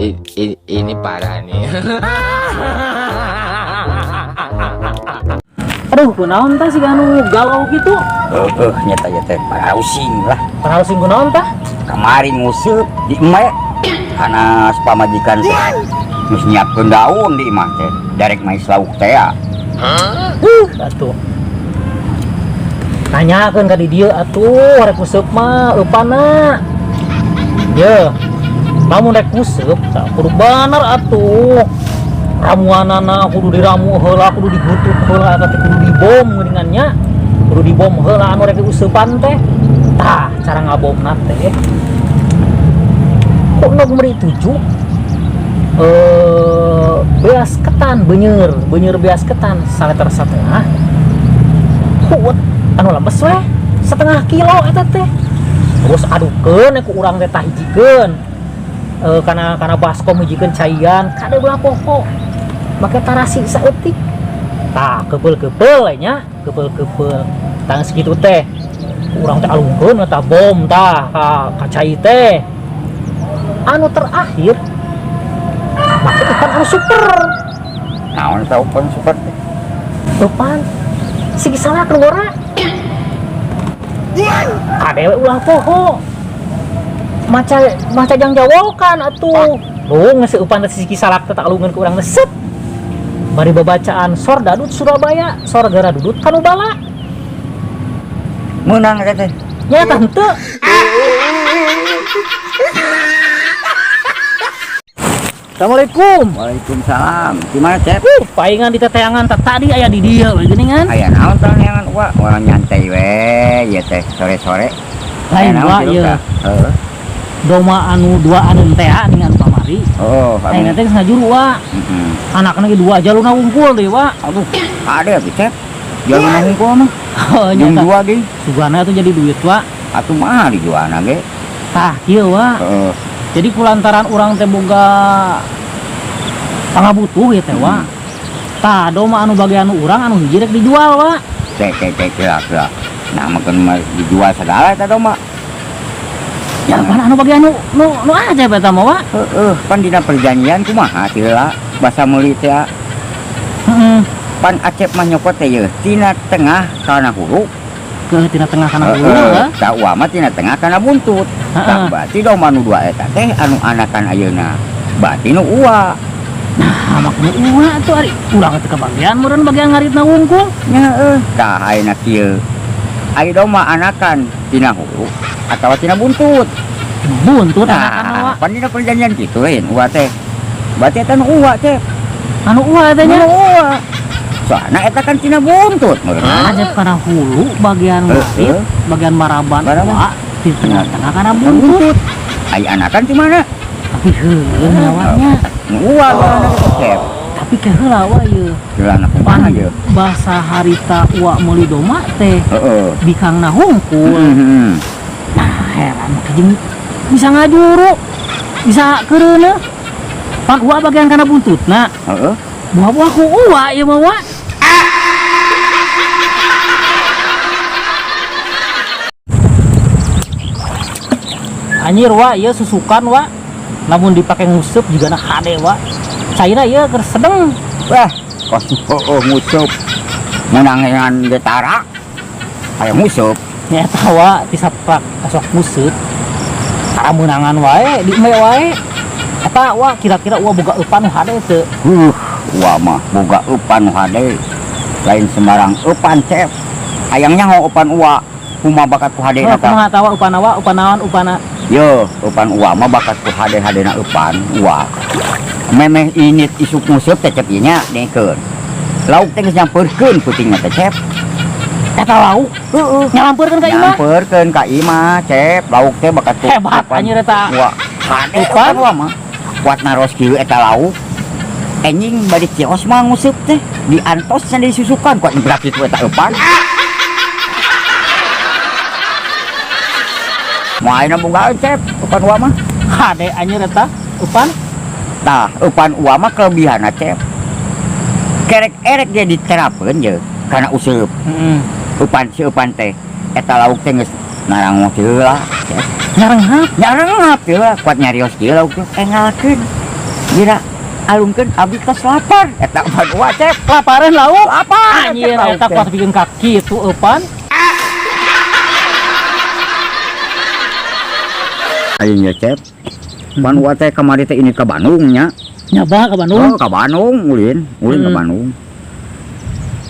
Ini parah nih. Aduh, kunaon tah siga anu galau kitu? Heeh, nyata ya teh parausing lah. Parausing kunaon tah? Kamari nguseup di emak kana pamajikan teh. Geus nyiapkeun daun di imah teh. Darek mais lauk teh ya. Atuh. Nanyakeun ka di dieu atuh rek nguseup mah eupanna. Ye. Lamun rek nguseup tah kudu bener atuh. Ramuanana kudu diramu heula, kudu digutuk heula eta teh kudu dibom geuningan nya. Kudu dibom heula anu rek diuseupan teh. Tah, cara ngabomna teh. Kok nog meri 7? Beas ketan beuneur, beuneur beas ketan saliter satengah. Kuat anu lemes weh, setengah kilo eta teh. Terus adukeun ku urang teh tah hijikeun. Kana baskom hijikeun caian, kade belah pokok. Make tarasi saeutik. Tah, kepeul-kepeul we nya, kepeul-kepeul. Tah sakitu teh. Urang teh alungkeun eta bom tah ka cai teh. Anu terakhir make eupan anu super. Naon eta eupan super teh? Eupan sigi salak nu ngora. Kade we ulah poho. Maca jang jawokan atuh. Duh, geus eupan teh sigi salak teh tak alungeun ku urang teh set. Bari babacaan sor dadut Surabaya, sor gara dudut kanu bala. Meunang eta teh. Nya tah henteu. Assalamualaikum. Waalaikumsalam. Gimana, Cep? Paingan di teteangan tadi aya di dieu we geuningan. Aya naon tah neangan uwa? Urang nyantai we ieu teh sore-sore. Lain Aya naon wa sih, ieu. Kak? Heeh. Doma anu dua anu teh dengan pamari. Oh, Ayeuna teh geus ngajuru wa. Heeh. Anakna ge dua jaluna wungkul deui wa. Aduh, kade atuh, Cep. Jaluna wungkul mah. Oh, Jeung nyata. dua ge. Sugana atuh jadi duit wa. Atuh mah dijualna ge. Tah, kieu wa. Heeh. Jadi kulantaran urang teh boga pangabutuh ieu teh wa. Tah, doma anu bagian urang anu hiji rek dijual wa. Cek cek cek geura geura. Nah, makan mah dijual segala eta doma. Ya, pan anu bagian nu aja eta mah wa. Heeh, pan dina perjanjian kumaha teh heula basa meuli teh. Heeh. Pan Acep mah nyokot teh yeuh tina tengah kana hulu. Ke tina tengah kana hulu heuh. Tah uwa mah tina tengah kana buntut. Tah berarti doma nu dua eta teh anu anakan ayeuna. Berarti nu uwa. Nah, makna uwa atuh ari urang teh kebagian meureun bagian ngaritna wungkul. Nya heuh. Tah ayeuna kieu. Ari doma anakan tina hulu atawa tina buntut. Buntut anakan Nah, wa. pan dina perjanjian kitu lain uwa teh. Berarti eta nu uwa teh. Anu uwa teh nya. Nu uwa. Soalna eta kan tina buntut meureun. Ajep kana hulu bagian ngarit, bagian maraban Maraban. uwa di tengah-tengah kana buntut. Buntut. Ai anakan di mana? Tapi heueuh nyawanya. Nu uwa anak Cep. Tapi ke heula wa ieu. Heula anak kumaha ieu? Basa harita uwa meuli doma teh. Heeh. Bikangna hungkul. Heeh. Nah, heran jeung bisa ngajuru. Bisa keureuneuh. Pan uwa bagian kana buntutna. Heeh. Buah-buah ku uwa ieu mah wa. Anjir wa, ieu susukan wa. Lamun dipake nguseup jigana hade wa. Cairna ieu keur sedeng. Wah, kos heueuh nguseup. Meunangan getara. Aya nguseup. Nya eta wa tisaprak sok nguseup. Tara meunangan wae, di embe wae. Eta wa kira-kira wa boga eupan nu hade teu? Wa mah boga eupan nu hade. Lain sembarang eupan, Cep. Hayang nyaho eupan uwa. Kumaha bakat ku hade Oh, na tah? kumaha tawa eupan wa, eupan naon, eupana? Yo, eupan uwa mah bakat ku hade-hadena eupan uwa. Memeh init isuk nguseup teh Cep ieu nya dengekeun. Lauk teh geus nyampeurkeun putingna teh Cep. Eta lauk? Heeh. Nyampeurkeun ka imah? Nyampeurkeun ka imah, Cep. Lauk teh bakat ku hebat eupan anjir eta. Uwa. Hade Eupan? eupan uwa mah. Kuat naros kieu eta lauk. Enjing bari cios mah nguseup teh. Diantos nya disusukan kuat berat kitu eta eupan. Moal ayeuna boga Cep, eupan uwa mah. Hade anjir eta eupan. Tah, eupan uwa mah kelebihanna Cep. Kerek-erek dia diterapeun ye kana useup. Heeh. Eupan si eupan teh eta lauk teh geus narangoh teh heula, Cep. Nyarenghap. Nyarenghap teh heula, kuat nyarios kieu lauk teh engalkeun. Gira alungkeun abdi tos lapar. Eta pan Uwa Cep. Laparan lauk. Lapar. Anjir eta kuat bikin kaki itu eupan. Ayo nya Cep. Pan Uwa teh kamari teh ini ke Bandung nya. Nyaba ke Bandung. Oh, ke Bandung ulin, ulin ke Bandung.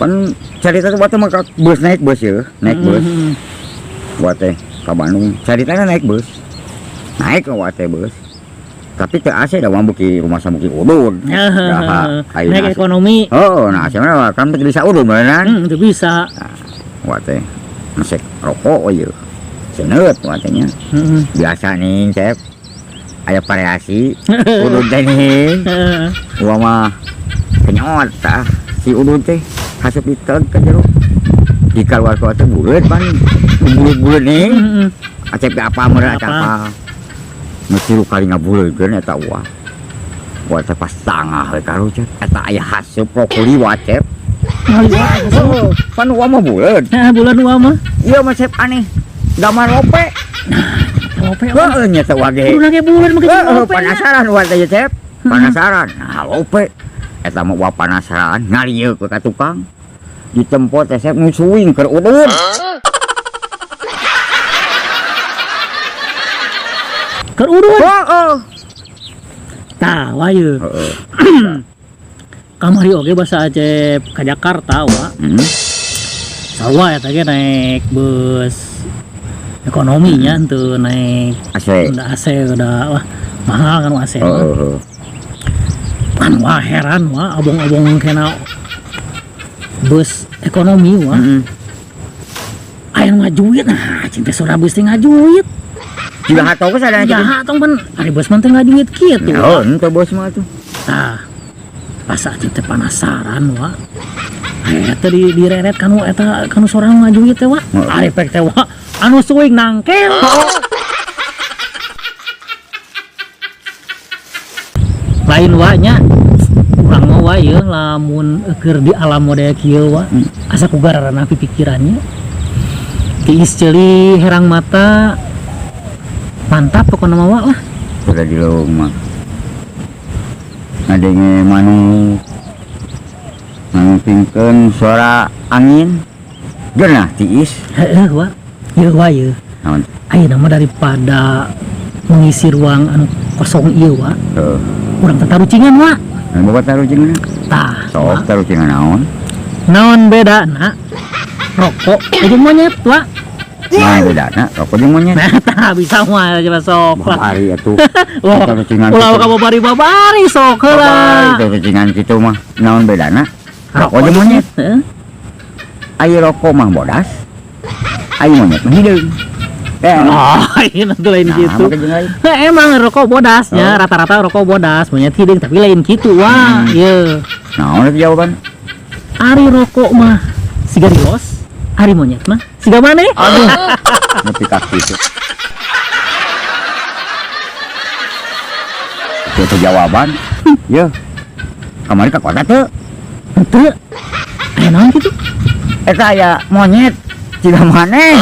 Pan carita teh Uwa teh mah ka bus naik bus ye, naik bus. Uwa teh ke Bandung. Caritana naik bus. Naik ke Uwa teh bus. Tapi teu AC da mah beuki rumah sabuki udud. Daha, Naik ekonomi. Oh, nah AC mah kan teu bisa udud beneran. Teu bisa. Nah, Uwa teh mesek rokok we ye. Seneut Uwa teh nya. Biasa nih, Cep. Aya variasi udud teh nih. Uwa mah kenyot tah si udud teh haseup diteleg ka jero. Dikaluar-keluar teh buleut pan. Buleut-buleut nih. Acep ge apa meureun acep apa. Nu tilu kali ngabuleutkeun eta Uwa. Uwa teh pas tangah we karucut. Eta aya haseup rokok liwat Cep. Ngaliwat. Pan Uwa mah buleut. Nah, bulan Uwa mah. Ieu mah Cep aneh. Gambar lope. Lope. Heeh nya teh Uwa ge. Kudu ge buleut mah Heeh, lope. Penasaran Uwa teh Cep. Penasaran. Nah, lope. Eta mah Uwa penasaran ngalieuk we ka tukang. Ditempo teh Cep nu suing keur udud. Keur udud. Heeh. Tah, wa ieu. Heeh. Kamari oge basa Acep ka Jakarta wa. Sarua eta ge naik bus ekonominya henteu naik AC. Udah AC udah wah mahal kan AC mah. Heeh. Pan wah heran wah abong-abong kena bus ekonomi wah. Aya nu ngajuit nah cing teh sora bus teh ngajuit. Jiga hato geus ada Jiga hato pan ari bus mah teh ngajuit kitu. Heeh, henteu bus mah atuh. Tah. Pas acep teh penasaran wa. Eta direret kanu eta kanu sorang ngajuit teh wa. Ari pek teh wa anu suing nangkel. Lain wa nya urang mah wa ieu lamun keur di alam model kieu wa. Asa ku gararana pikirannya. Tiis ceuli herang mata. Mantap pokona mah wa lah. Udah di leuweung mah. Ngadenge manuk. Ngupingkeun suara angin. Geunah tiis. Heeh wa. Ieu wa ieu. Naon? Ayeuna mah daripada mengisi ruang anu kosong ieu wa. Heeh. Urang teh tarucingan wa. Anu boga tarucingan? Tah. Sok tarucingan naon? Naon bedana? Rokok jeung monyet wa. Naon bedana? Rokok jeung monyet. Nah, tah bisa mah coba sok lah. Babari atuh. Wah, Tarucingan ulah kitu. ka babari-babari sok heula. Babari tarucingan kitu mah. Naon bedana? Rokok jeung monyet. Heeh. Ai rokok mah bodas. Ai monyet mah hideung. Oh, ini tuh lain Nah, gitu. makanya jeung lain. Nah, emang rokok bodasnya, Oh. rata-rata rokok bodas, monyet hideung tapi lain gitu wah. Ieu. Naon itu jawaban? Ari rokok mah siga rios, ari monyet mah siga maneh. Aduh. Nepi ka kitu. Itu jawaban. Yeuh. Kamari ka kota teu? Henteu. Aya naon kitu? Eta aya monyet siga maneh.